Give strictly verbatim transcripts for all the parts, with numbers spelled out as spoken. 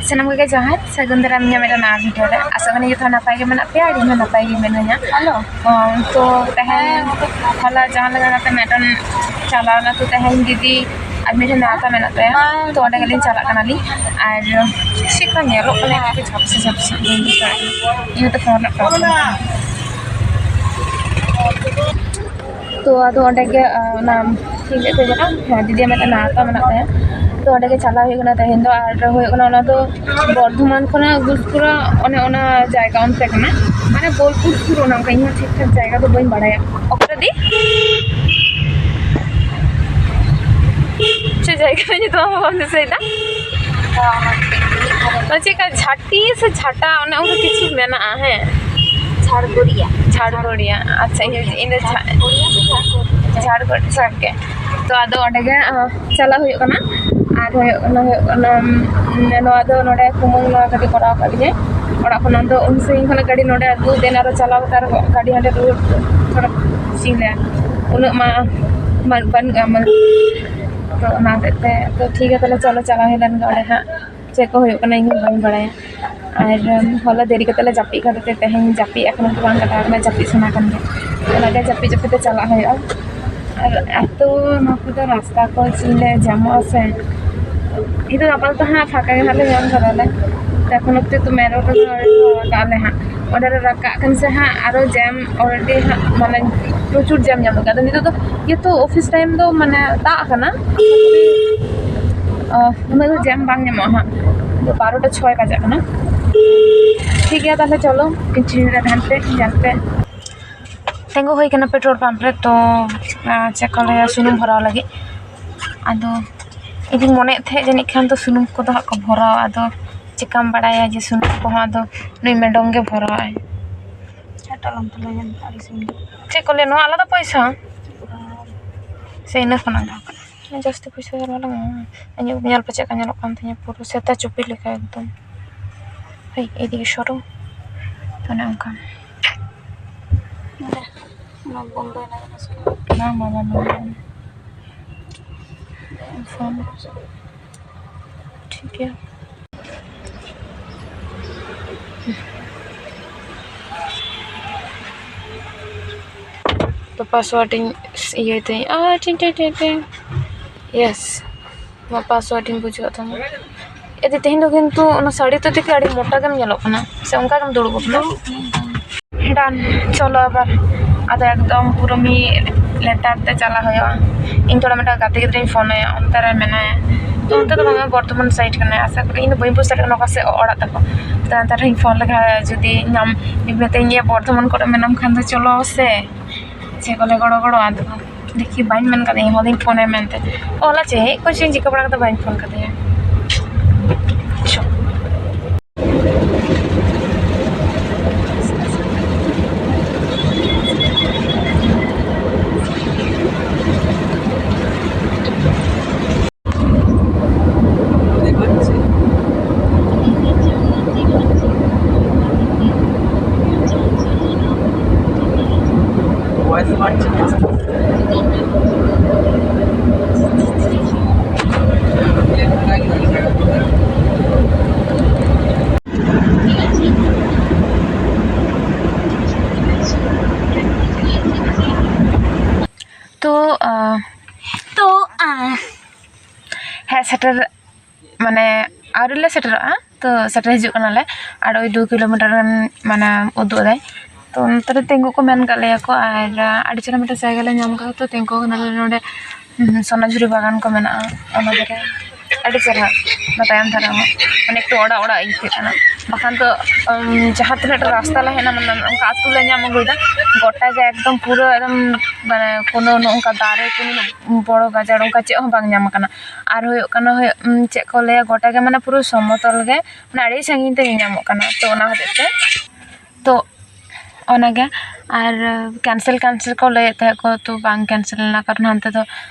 ᱥᱟᱱᱟᱢ ᱠᱚᱜᱮ ᱡᱚᱦᱟᱨ, ᱥᱟᱹᱜᱩᱱ ᱫᱟᱨᱟᱢ ᱤᱧᱟᱹᱜ ᱢᱤᱫᱴᱟᱝ ᱱᱟᱣᱟ ᱵᱷᱤᱰᱤᱭᱳ ᱨᱮ᱾ ᱟᱥᱚᱜ ᱠᱟᱹᱱᱟᱹᱧ ᱡᱚᱛᱚ ᱱᱟᱯᱟᱭ ᱜᱮ ᱢᱮᱱᱟᱜ ᱯᱮᱭᱟ, ᱟᱨ ᱤᱧ ᱦᱚᱸ ᱱᱟᱯᱟᱭ ᱜᱮ ᱢᱮᱱᱟᱹᱧᱟ᱾ ᱦᱮᱞᱳ᱾ ᱚ, ᱛᱚ ᱛᱮᱦᱮᱧ ᱦᱚᱞᱟ ᱡᱟᱦᱟᱸ ᱞᱮᱠᱟ ᱠᱟᱛᱮ ᱢᱤᱫᱴᱟᱝ ᱪᱟᱞᱟᱣ ᱮᱱᱟ, ᱛᱚ ᱛᱮᱦᱮᱧ ᱫᱤᱫᱤ ᱟᱨ ᱢᱤᱫᱴᱮᱱ ᱱᱮᱣᱛᱟ ᱢᱮᱱᱟᱜ ᱛᱟᱭᱟ, ᱛᱚ ᱚᱸᱰᱮ ᱜᱮᱞᱤᱧ ᱪᱟᱞᱟᱜ ᱠᱟᱱᱟᱞᱤᱧ᱾ ᱟᱨ ᱪᱮᱫ ᱠᱟ ᱧᱮᱞᱚᱜ ᱠᱟᱱᱟ ᱮᱠᱴᱩ ᱡᱷᱟᱯᱥᱟ ᱡᱷᱟᱯᱥᱟ, ᱤᱧ ᱦᱚᱸᱛᱚ ᱯᱷᱳᱱ ᱨᱮᱱᱟᱜ ᱯᱨᱚᱵᱞᱮᱢ᱾ ᱛᱚ ᱟᱫᱚ ᱚᱸᱰᱮ ᱜᱮ, ᱟ, ᱚᱱᱟ ᱪᱮᱫ ᱤᱧ ᱞᱟᱹᱭᱮᱫ ᱛᱟᱦᱮᱸ ᱠᱟᱱᱟ? ᱦᱮᱸ, ᱫᱤᱫᱤᱭᱟᱜ ᱢᱤᱫᱴᱮᱱ ᱱᱮᱣᱛᱟ ᱢᱮᱱᱟᱜ ᱛᱟᱭᱟ᱾ ᱛᱚ ᱚᱸᱰᱮ ᱜᱮ ᱪᱟᱞᱟᱣ ᱦᱩᱭᱩᱜ ᱠᱟᱱᱟ ᱛᱮᱦᱮᱧ ᱫᱚ᱾ ᱟᱨ ᱦᱩᱭᱩᱜ ᱠᱟᱱᱟ, ᱚᱱᱟ ᱫᱚ ᱵᱚᱨᱫᱷᱚᱢᱟᱱ ᱠᱷᱚᱱᱟᱜ ᱜᱩᱥᱠᱩᱨᱟ, ᱚᱱᱮ ᱚᱱᱟ ᱡᱟᱭᱜᱟ ᱚᱱᱛᱮ ᱠᱟᱱᱟ, ᱢᱟᱱᱮ ᱵᱳᱞᱯᱩᱨ ᱥᱩᱨ, ᱚᱱᱮ ᱚᱱᱠᱟ᱾ ᱤᱧ ᱦᱚᱸ ᱴᱷᱤᱠ ᱴᱷᱟᱠ ᱡᱟᱭᱜᱟ ᱫᱚ ᱵᱟᱹᱧ ᱵᱟᱲᱟᱭᱟ᱾ ᱚᱠᱛᱚ ᱫᱤ, ᱪᱮᱫ ᱡᱟᱭᱜᱟ ᱨᱮᱱᱟᱜ ᱧᱩᱛᱩᱢ ᱦᱚᱸ ᱵᱟᱢ ᱫᱤᱥᱟᱹᱭᱮᱫᱟ? ᱚᱱᱟ ᱪᱮᱫ ᱠᱟ ᱡᱷᱟᱴᱤ ᱥᱮ ᱡᱷᱟᱴᱟ, ᱚᱱᱮ ᱚᱱᱠᱟ ᱠᱤᱪᱷᱩ ᱢᱮᱱᱟᱜᱼᱟ, ᱦᱮᱸ᱾ ᱡᱷᱟᱲᱜᱚᱲᱤᱭᱟ᱾ ᱡᱷᱟᱲᱜᱚᱲᱤᱭᱟ, ᱟᱪᱪᱷᱟ, ᱤᱧ ᱫᱚ, ᱤᱧ ᱫᱚ ᱡᱷᱟ-, ᱡᱷᱟᱲᱜᱚᱲᱤᱭᱟ ᱥᱮ ᱡᱷᱟᱲᱜᱚᱲᱤᱭᱟ? ᱡᱷᱟᱲᱜᱚᱲ, ᱡᱷᱟᱲᱜᱮ᱾ ᱛᱚ ᱟᱫᱚ ᱚᱸᱰᱮ ᱜᱮ, ᱟᱸ, ᱪᱟᱞᱟᱜ ᱦᱩᱭᱩᱜ ᱠᱟᱱᱟ᱾ ᱟᱨ ᱦᱩᱭᱩᱜ ᱠᱟᱱᱟ, ᱦᱩᱭᱩᱜ ᱠᱟᱱᱟ, ᱩᱢ, ᱱᱚᱣᱟ ᱫᱚ ᱱᱚᱰᱮ ᱠᱩᱢᱟᱹᱝ ᱱᱚᱣᱟ ᱜᱟᱹᱰᱤ ᱠᱚᱨᱟᱣ ᱟᱠᱟᱫ ᱞᱤᱧᱟᱹ᱾ ᱚᱲᱟᱜ ᱠᱷᱚᱱᱟᱜ ᱫᱚ ᱩᱱ ᱥᱟᱺᱜᱤᱧ ᱠᱷᱚᱱᱟᱜ ᱜᱟᱹᱰᱤ ᱱᱚᱰᱮ ᱟᱹᱜᱩ, ᱫᱮᱱ ᱟᱨᱚ ᱪᱟᱞᱟᱣ ᱠᱟᱛᱮ ᱟᱨᱚ ᱜᱟᱹᱰᱤ ᱦᱟᱸᱰᱮ ᱨᱩᱣᱟᱹᱲ, ᱛᱷᱚᱲᱟ ᱪᱮᱫ ᱤᱧ ᱞᱟᱹᱭᱟ, ᱩᱱᱟᱹᱜ ᱢᱟ, ᱢᱟ ᱵᱟᱹᱱᱩᱜᱼᱟ, ᱢᱟ᱾ ᱛᱚ ᱚᱱᱟ ᱦᱚᱛᱮᱡ ᱛᱮ, ᱛᱚ ᱴᱷᱤᱠ ᱜᱮᱭᱟ, ᱛᱟᱦᱞᱮ ᱪᱚᱞᱚ ᱪᱟᱞᱟᱣ ᱦᱩᱭ ᱞᱮᱱ ᱜᱮ ᱚᱸᱰᱮ ᱦᱟᱸᱜ᱾ ᱪᱮᱫ ᱠᱚ ᱦᱩᱭᱩᱜ ᱠᱟᱱᱟ ᱤᱧ ᱦᱚᱸ ᱵᱟᱹᱧ ᱵᱟᱲᱟᱭᱟ᱾ ᱟᱨ, ᱩᱢ, ᱦᱚᱞᱟ ᱫᱮᱨᱤ ᱠᱟᱛᱮ ᱞᱮ ᱡᱟᱹᱯᱤᱫ ᱠᱟᱫ ᱛᱮ ᱛᱮᱦᱮᱧ ᱡᱟᱹᱯᱤᱫ ᱮᱠᱷᱚᱱᱚ ᱵᱟᱝ ᱠᱟᱴᱟᱣ ᱠᱟᱱᱟ, ᱡᱟᱹᱯᱤᱫ ᱥᱟᱱᱟ ᱠᱟᱱ ᱜᱮᱭᱟ᱾ ᱚᱱᱟᱜᱮ ᱡᱟᱹᱯᱤᱫ ᱡᱟᱹᱯᱤᱫ ᱛᱮ ᱪᱟᱞᱟᱜ ᱦᱩᱭᱩᱜᱼᱟ᱾ ᱟᱨ ᱮᱛᱚ ᱱᱚᱣᱟ ᱠᱚᱫᱚ ᱨᱟᱥᱛᱟ ᱠᱚ ᱪᱮᱫ ᱞᱮ ᱡᱟᱢᱚᱜᱼᱟ ᱥᱮ᱾ ᱱᱤᱛᱚᱜ ᱟᱯᱟᱛᱚᱛᱚ ᱦᱟᱸᱜ ᱯᱷᱟᱸᱠᱟ ᱜᱮ ᱦᱟᱸᱜ ᱞᱮ ᱧᱟᱢ ᱠᱟᱫᱟ ᱞᱮ᱾ ᱛᱚ ᱮᱠᱷᱚᱱ ᱚᱵᱫᱤ ᱛᱚ ᱢᱮᱱ ᱨᱳᱰ ᱨᱮ ᱨᱟᱠᱟᱵ ᱟᱞᱮ ᱦᱟᱸᱜ᱾ ᱚᱸᱰᱮ ᱞᱮ ᱨᱟᱠᱟᱵ ᱠᱟᱱ ᱥᱮ ᱦᱟᱸᱜ ᱟᱨᱚ ᱡᱟᱢ already ᱦᱟᱸᱜ, ᱢᱟᱱᱮ ᱯᱨᱚᱪᱩᱨ ᱡᱟᱢ ᱧᱟᱢᱚᱜ ᱜᱮᱭᱟ᱾ ᱟᱫᱚ ᱱᱤᱛᱚᱜ ᱫᱚ ᱡᱮᱦᱮᱛᱩ ᱚᱯᱷᱤᱥ ᱴᱟᱭᱤᱢ ᱫᱚ ᱢᱟᱱᱮ ᱛᱟᱵ ᱟᱠᱟᱱᱟ, ᱚ, ᱩᱱᱟᱹᱜ ᱫᱚ ᱡᱟᱢ ᱵᱟᱝ ᱧᱟᱢᱚᱜᱼᱟ ᱦᱟᱸᱜ᱾ ᱵᱟᱨᱚᱴᱟ ᱪᱷᱚᱭ ᱵᱟᱡᱟᱜ ᱠᱟᱱᱟ᱾ ᱴᱷᱤᱠ ᱜᱮᱭᱟ, ᱛᱟᱦᱞᱮ ᱪᱚᱞᱚ, ᱠᱤᱪᱷᱩ ᱧᱚᱜ ᱛᱟᱦᱮᱱ ᱯᱮ, ᱧᱮᱞ ᱯᱮ᱾ ᱛᱤᱸᱜᱩ ᱦᱩᱭ ᱠᱟᱱᱟ ᱯᱮᱴᱨᱳᱞ ᱯᱟᱢᱯ ᱨᱮ, ᱛᱚ, ᱟᱨ ᱪᱮᱫ ᱠᱚ ᱞᱟᱹᱭᱟ, ᱥᱩᱱᱩᱢ ᱵᱷᱚᱨᱟᱣ ᱞᱟᱹᱜᱤᱫ᱾ ᱟᱫᱚ ᱤᱧᱤᱧ ᱢᱚᱱᱮᱭᱮᱫ ᱛᱟᱦᱮᱸᱫ ᱡᱟᱹᱱᱤᱡ ᱠᱷᱟᱱ ᱫᱚ ᱥᱩᱱᱩᱢ ᱠᱚᱫᱚ ᱦᱟᱸᱜ ᱠᱚ ᱵᱷᱚᱨᱟᱣᱟ, ᱟᱫᱚ ᱪᱮᱠᱟᱢ ᱵᱟᱲᱟᱭᱟ ᱡᱮ ᱥᱩᱱᱩᱢ ᱠᱚᱦᱚᱸ ᱟᱫᱚ ᱱᱩᱭ ᱢᱮᱰᱚᱢ ᱜᱮ ᱵᱷᱚᱨᱟᱣᱟᱭ᱾ ᱪᱮᱫ ᱠᱚ ᱞᱟᱹᱭᱟ, ᱱᱚᱣᱟ ᱟᱞᱟᱫᱟ ᱯᱚᱭᱥᱟ? ᱥᱮ ᱤᱱᱟᱹ ᱠᱷᱚᱱᱟᱜ ᱜᱮ? ᱡᱟᱹᱥᱛᱤ ᱯᱚᱭᱥᱟ ᱫᱚ ᱵᱟᱝ ᱞᱟᱜᱟᱜᱼᱟ᱾ ᱤᱧᱟᱹᱜ ᱧᱮᱞ ᱯᱮ ᱪᱮᱫ ᱞᱮᱠᱟ ᱧᱮᱞᱚᱜ ᱠᱟᱱ ᱛᱤᱧᱟᱹ, ᱯᱩᱨᱟᱹ ᱥᱮᱛᱟ ᱪᱩᱯᱤ ᱞᱮᱠᱟ ᱮᱠᱫᱚᱢ᱾ ᱦᱳᱭ, ᱮᱭᱫᱤᱠᱮ ᱥᱚᱨᱚ᱾ ᱚᱱᱮ ᱚᱱᱠᱟ᱾ ᱱᱚᱰᱮ, ᱚᱱᱟ ᱵᱚᱱᱫᱚᱭᱮᱱᱟ ᱡᱮᱱᱚ ᱥᱮ? ᱵᱟᱝ, ᱵᱟᱝ, ᱵᱟᱝ, ᱵᱟᱝ᱾ ᱯᱷᱳᱱ᱾ ᱴᱷᱤᱠ ᱜᱮᱭᱟ᱾ ᱛᱚ ᱯᱟᱥᱣᱟᱨᱰ ᱤᱧ ᱤᱭᱟᱹᱭ ᱛᱤᱧ, ᱟᱨ ᱴᱤᱝ ᱴᱤᱝ ᱴᱤᱝ ᱴᱤᱝ, ᱭᱮᱥ, ᱟᱢᱟᱜ ᱯᱟᱥᱣᱟᱨᱰ ᱤᱧ ᱵᱩᱡᱷᱟᱹᱣ ᱛᱟᱢᱟ᱾ ᱮ ᱫᱤ, ᱛᱮᱦᱮᱧ ᱫᱚ ᱠᱤᱱᱛᱩ ᱚᱱᱟ ᱥᱟᱹᱲᱤ ᱛᱮ ᱫᱮᱠᱷᱤ ᱟᱹᱰᱤ ᱢᱚᱴᱟ ᱜᱮᱢ ᱧᱮᱞᱚᱜ ᱠᱟᱱᱟ, ᱥᱮ ᱚᱱᱠᱟ ᱜᱮᱢ ᱫᱩᱲᱩᱵ ᱟᱠᱟᱱᱟ? ᱰᱟᱱ, ᱪᱚᱞᱚ ᱟᱵᱟᱨ᱾ ᱟᱫᱚ ᱮᱠᱫᱚᱢ ᱯᱩᱨᱟᱹ ᱢᱤᱫ ᱞᱮᱛᱟᱲ ᱛᱮ ᱪᱟᱞᱟᱜ ᱦᱩᱭᱩᱜᱼᱟ᱾ ᱤᱧ ᱛᱷᱚᱲᱟ ᱢᱤᱫᱴᱟᱝ ᱜᱟᱛᱮ ᱜᱤᱫᱽᱨᱟᱹᱧ ᱯᱷᱳᱱ ᱟᱭᱟ, ᱚᱱᱛᱮ ᱨᱮ ᱢᱮᱱᱟᱭᱟ᱾ ᱛᱚ ᱚᱱᱛᱮ ᱫᱚ ᱵᱟᱝᱟ, ᱵᱚᱨᱫᱷᱚᱢᱟᱱ ᱥᱟᱭᱤᱰ ᱠᱟᱱᱟᱭ᱾ ᱟᱥᱟ ᱠᱚᱨᱮ, ᱤᱧ ᱫᱚ ᱵᱟᱹᱧ ᱵᱩᱡᱽ ᱫᱟᱲᱮᱭᱟᱜ ᱠᱟᱱᱟ ᱚᱠᱟ ᱥᱮᱫ ᱚᱲᱟᱜ ᱛᱟᱠᱚ᱾ ᱛᱚ ᱚᱱᱛᱮ ᱨᱮᱧ ᱯᱷᱳᱱ ᱞᱮᱠᱷᱟᱱ ᱡᱩᱫᱤ ᱧᱟᱢ, ᱢᱮᱛᱟᱹᱧ ᱜᱮᱭᱟ ᱵᱚᱨᱫᱷᱚᱢᱟᱱ ᱠᱚᱨᱮ ᱢᱮᱱᱟᱢ ᱠᱷᱟᱱ ᱫᱚ ᱪᱚᱞᱚ ᱥᱮ᱾ ᱪᱮᱫ ᱠᱚᱞᱮ ᱜᱚᱲᱚ ᱜᱚᱲᱚ, ᱟᱫᱚ ᱫᱮᱠᱷᱤ, ᱵᱟᱹᱧ ᱢᱮᱱ ᱠᱟᱫᱟ ᱤᱧ ᱦᱚᱸ ᱫᱚᱧ ᱯᱷᱳᱱᱟᱭ ᱢᱮᱱᱛᱮ᱾ ᱚᱞᱟ ᱪᱮᱫ, ᱦᱮᱡ ᱠᱚ ᱪᱮᱫ ᱤᱧ ᱪᱤᱠᱟᱹ ᱵᱟᱲᱟ ᱠᱟᱫᱟ, ᱵᱟᱹᱧ ᱯᱷᱳᱱ ᱠᱟᱫᱮᱭᱟ᱾ ᱛᱚ, ᱟᱸ, ᱛᱚ, ᱟᱸ, ᱦᱮᱡ ᱥᱮᱴᱮᱨ, ᱢᱟᱱᱮ, ᱟᱹᱣᱨᱤ ᱞᱮ ᱥᱮᱴᱮᱨᱚᱜᱼᱟ, ᱛᱚ ᱥᱮᱴᱮᱨ ᱦᱤᱡᱩᱜ ᱠᱟᱱᱟᱞᱮ᱾ ᱟᱨ ᱳᱭ ᱫᱩ ᱠᱤᱞᱳᱢᱤᱴᱟᱨ ᱜᱟᱱ, ᱢᱟᱱᱮ, ᱩᱫᱩᱜ ᱮᱫᱟᱭ᱾ ᱛᱚ ᱱᱚᱛᱮ ᱨᱮ ᱛᱤᱸᱜᱩ ᱠᱚ ᱢᱮᱱ ᱠᱟᱜ ᱞᱮᱭᱟ ᱠᱚ, ᱟᱨ ᱟᱹᱰᱤ ᱪᱮᱦᱨᱟ ᱢᱤᱫᱴᱮᱱ ᱡᱟᱭᱜᱟ ᱞᱮ ᱧᱟᱢ ᱠᱟᱫᱟ᱾ ᱛᱚ ᱛᱤᱸᱜᱩ ᱠᱟᱱᱟᱞᱮ ᱱᱚᱰᱮ, ᱦᱩᱸ, ᱥᱚᱱᱟᱡᱷᱩᱨᱤ ᱵᱟᱜᱟᱱ ᱠᱚ ᱢᱮᱱᱟᱜᱼᱟ, ᱚᱱᱟ ᱫᱷᱟᱨᱮ ᱟᱹᱰᱤ ᱪᱮᱦᱨᱟ᱾ ᱚᱱᱟ ᱛᱟᱭᱚᱢ ᱫᱷᱟᱨᱮ ᱦᱚᱸ, ᱢᱟᱱᱮ, ᱮᱠᱴᱩ ᱚᱲᱟᱜ ᱚᱲᱟᱜ ᱟᱹᱭᱠᱟᱹᱜ ᱠᱟᱱᱟ᱾ ᱵᱟᱠᱷᱟᱱ ᱫᱚ, ᱩᱢ, ᱡᱟᱦᱟᱸ ᱛᱤᱱᱟᱹᱜ ᱴᱟ ᱨᱟᱥᱛᱟ ᱞᱮ ᱦᱮᱡ ᱮᱱᱟ, ᱢᱟᱱᱮ, ᱚᱱᱠᱟ ᱟᱹᱛᱩ ᱞᱮ ᱧᱟᱢ ᱟᱹᱜᱩᱭᱮᱫᱟ, ᱜᱚᱴᱟ ᱜᱮ ᱮᱠᱫᱚᱢ ᱯᱩᱨᱟᱹ ᱮᱠᱫᱚᱢ, ᱢᱟᱱᱮ, ᱠᱳᱱᱳ ᱱᱚᱝᱠᱟ ᱫᱟᱨᱮ, ᱠᱳᱱᱳ ᱵᱚᱲᱚ ᱜᱟᱡᱟᱲ ᱚᱱᱠᱟ ᱪᱮᱫ ᱦᱚᱸ ᱵᱟᱝ ᱧᱟᱢ ᱟᱠᱟᱱᱟ᱾ ᱟᱨ ᱦᱩᱭᱩᱜ ᱠᱟᱱᱟ, ᱦᱩᱭᱩᱜ, ᱩᱢ, ᱪᱮᱫ ᱠᱚ ᱞᱟᱹᱭᱟ, ᱜᱚᱴᱟ ᱜᱮ, ᱢᱟᱱᱮ, ᱯᱩᱨᱟᱹ ᱥᱚᱢᱚᱛᱚᱞ ᱜᱮ, ᱢᱟᱱᱮ, ᱟᱹᱰᱤ ᱥᱟᱺᱜᱤᱧ ᱛᱮ ᱧᱮᱞ ᱧᱟᱢᱚᱜ ᱠᱟᱱᱟ᱾ ᱛᱚ ᱚᱱᱟ ᱦᱚᱛᱮᱡ ᱛᱮ, ᱛᱚ ᱚᱱᱟᱜᱮ᱾ ᱟᱨ cancel cancel ᱠᱚ ᱞᱟᱹᱭᱮᱫ ᱛᱟᱦᱮᱸᱫ ᱠᱚ, ᱛᱚ ᱵᱟᱝ cancel ᱞᱮᱱᱟ, ᱠᱟᱨᱚᱱ ᱦᱟᱱᱛᱮ ᱫᱚ